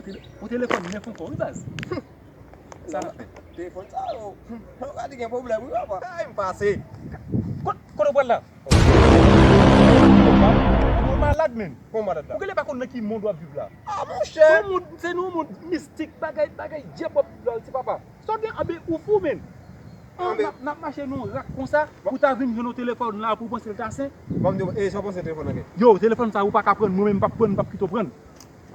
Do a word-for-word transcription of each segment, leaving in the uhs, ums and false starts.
Yon telefòn nèf ankò, wi, baz. Sa. Telefòn sa yo. Ou ka di gen pwoblèm, wi, papa. Ay, m pase. Kot, kot ou pral la? Ou malad, menn. Kòman malad la? Ou genlè pa konn nan ki mond w ap viv la. Ah, monchè. Se yon mond, se nan yon mond mistik, bagay, bagay dyab w ap viv la, ti papa. Sa w gen, anben, ou fou, menn. An, n ap, n ap mache nan yon rak konsa, ou ta vin jwenn yon telefòn la pou w panse l ta sen. Bon, m di w, e, sa w panse telefòn nan gen? Yo, telefòn sa, ou pa ka pran, mwen menm, m p ap pran, m p ap kite w pran.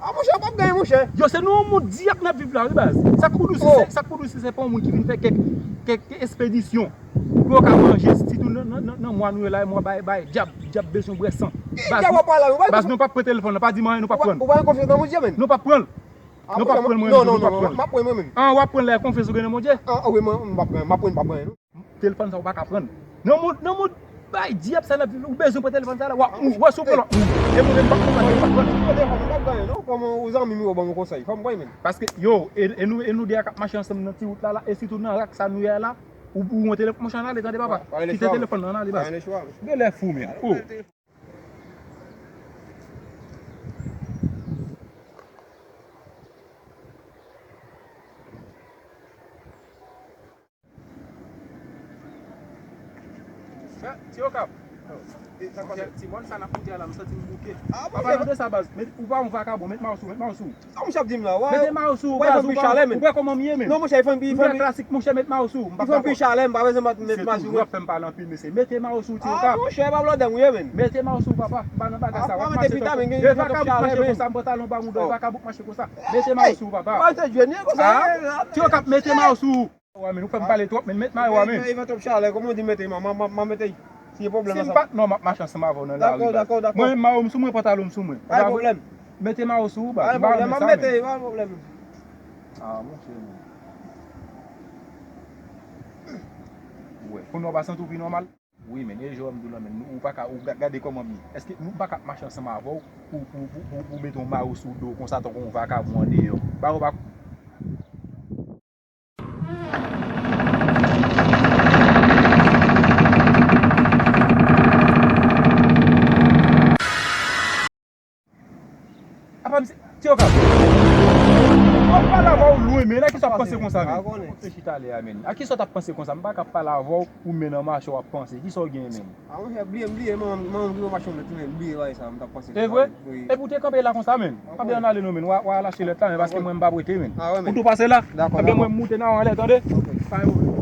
Ah, monchè, w p ap genyen, monchè. Yo, se nan yon mond dyab n ap viv la, wi, baz. Sa k pou di w si se, sa k pou di w si se pa yon moun ki vin fè kèk, kèk espedisyon pou yo ka manje, sitou nan, nan, nan, nan mwa nou ye la, e mwa bay, bay dyab, dyab bezwen bwè san. Baz, dyab w ap pale la, wi, baz, nou p ap pran telefòn nan, pa di m anyen, nou p ap pran. Ou pa gen konfyans nan Bondye, menn? Nou p ap pran. Ah, non, pa pran mwen, non, non, non, m ap pran. M ap pran mwen menm. Ah, w ap pran lè konfyans ou gen nan Bondye? Ah, wi, mwen, m ap pran, m ap pran, m ap pran, non. Telefòn sa ou pa ka pran. Nan mond, nan mond bay dyab sa n ap viv, ou bezwen pran telefòn sa la, w ap mouri. Wè, si w pran l, w ap mouri. E mwen menm, m p ap pran, m p ap pran. Telefòn, m p ap pran, non. Kòman ou zanmi m yo ban mwen konsèy? Fò m pran, menm. Paske, yo, e, e nou, e nou de a k ap mache ansanm nan ti wout la, la, e sitou nan rak sa nou ye la, ou, ou yon telefòn, monchè, ann ale, tande, papa. Kite telefòn nan, ann ale, baz. Ou genlè fou, menn. Oh. Ti Okap. Monchè, ti mòn sa n ap moute a la, m santi m bouke. Ah, papa, tande sa, baz. Ou pa yon vakabon, met mayo sou, met mayo sou. Sa monchè ap di m la, wè. Mete mayo sou, baz, ou pa, ou wè kòman m ye, menn. Non, monchè, li fè m pi, li fè m pi chalè, menn. Ou pa wè kòman m ye, menn. Li fè m pi chalè, m pa bezwen met, met mayo sou, menn. Mete mayo sou, ti Okap. Ah, monchè, pa blòdè m ou ye, menn. Mete mayo sou, papa. M pa nan bagay sa, w ap mache tankou. E vakabon k mache konsa, m pantalon ba mouda, e vakabon k mache konsa. Mete mayo sou, papa. Ti Okap, mete mayo sou. Wa, menn, ou fè m pale twòp, menn. Met mayo a, menn. Li fè twòp chalè, kòman w di mete, m, m, m, m mete. Si gen pwoblèm ansanm. Non, m ap mache ansanm avè w nan lari, baz. Dakò, dakò, dakò. Mwen menm, mayo m sou mwen, pantalon m sou mwen. Pa gen pwoblèm. Mete mayo sou ou, baz. Pa gen pwoblèm, m ap mete, pa gen pwoblèm. Ah, monchè, menn. Ou wè, kounye a w pa santi w pi nòmal? Wi, menn, e jan m di w la, menn, ou pa ka, ou ga-, gade kòman m ye. Èske nou pa ka ap mache ansanm avè w pou, pou, pou, pou, pou mete yon mayo sou do w konsa tankou yon vakabon andeyò? Ba yo pa. Apa misye, Ti Okap. W ap pale avè w lwen, menn. A kisa w ap panse konsa, menn? Ou te chita lè a, menn. A kisa w t ap panse konsa? M pa ka pale avè w, ou menm nan mache w ap panse. Kisa w gen, menn? Ah, monchè, bliye m, bliye m, manman m ki pran machin nan, menn, bliye bagay sa, m t ap panse. Se vre? Wi. Epi w te kanpe la konsa, menn. Kanpe ann ale non, menn. W a, w a al achte lèt la, menn, paske mwen m p ap rete, menn. Ah, wi, menn. Ou tou pase la? Dakò, dakò. Ebyen, mwen m moute nan anlè, tande? Ok. Pa gen pwoblèm.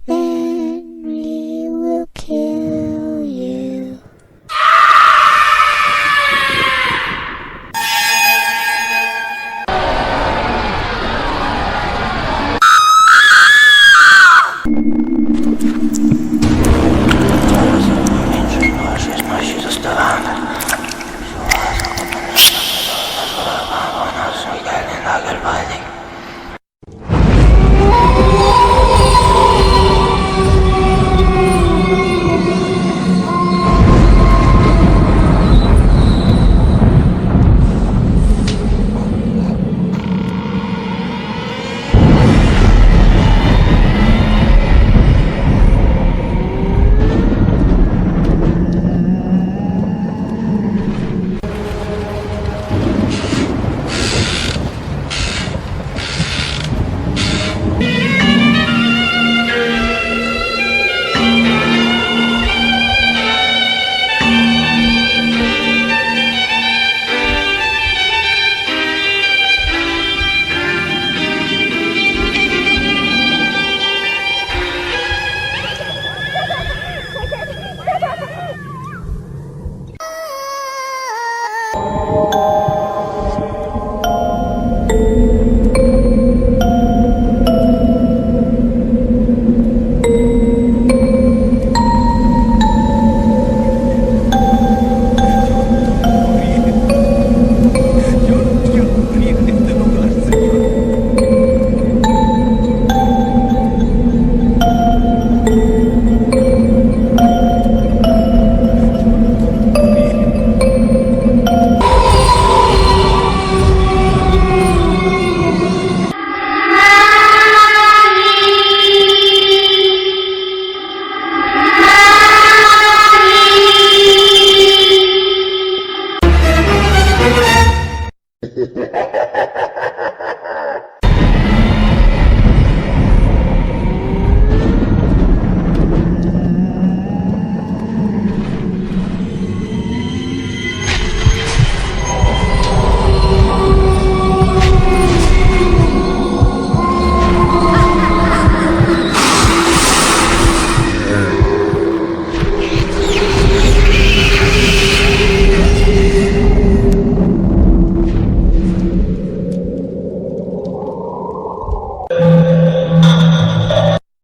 Then we will kill you.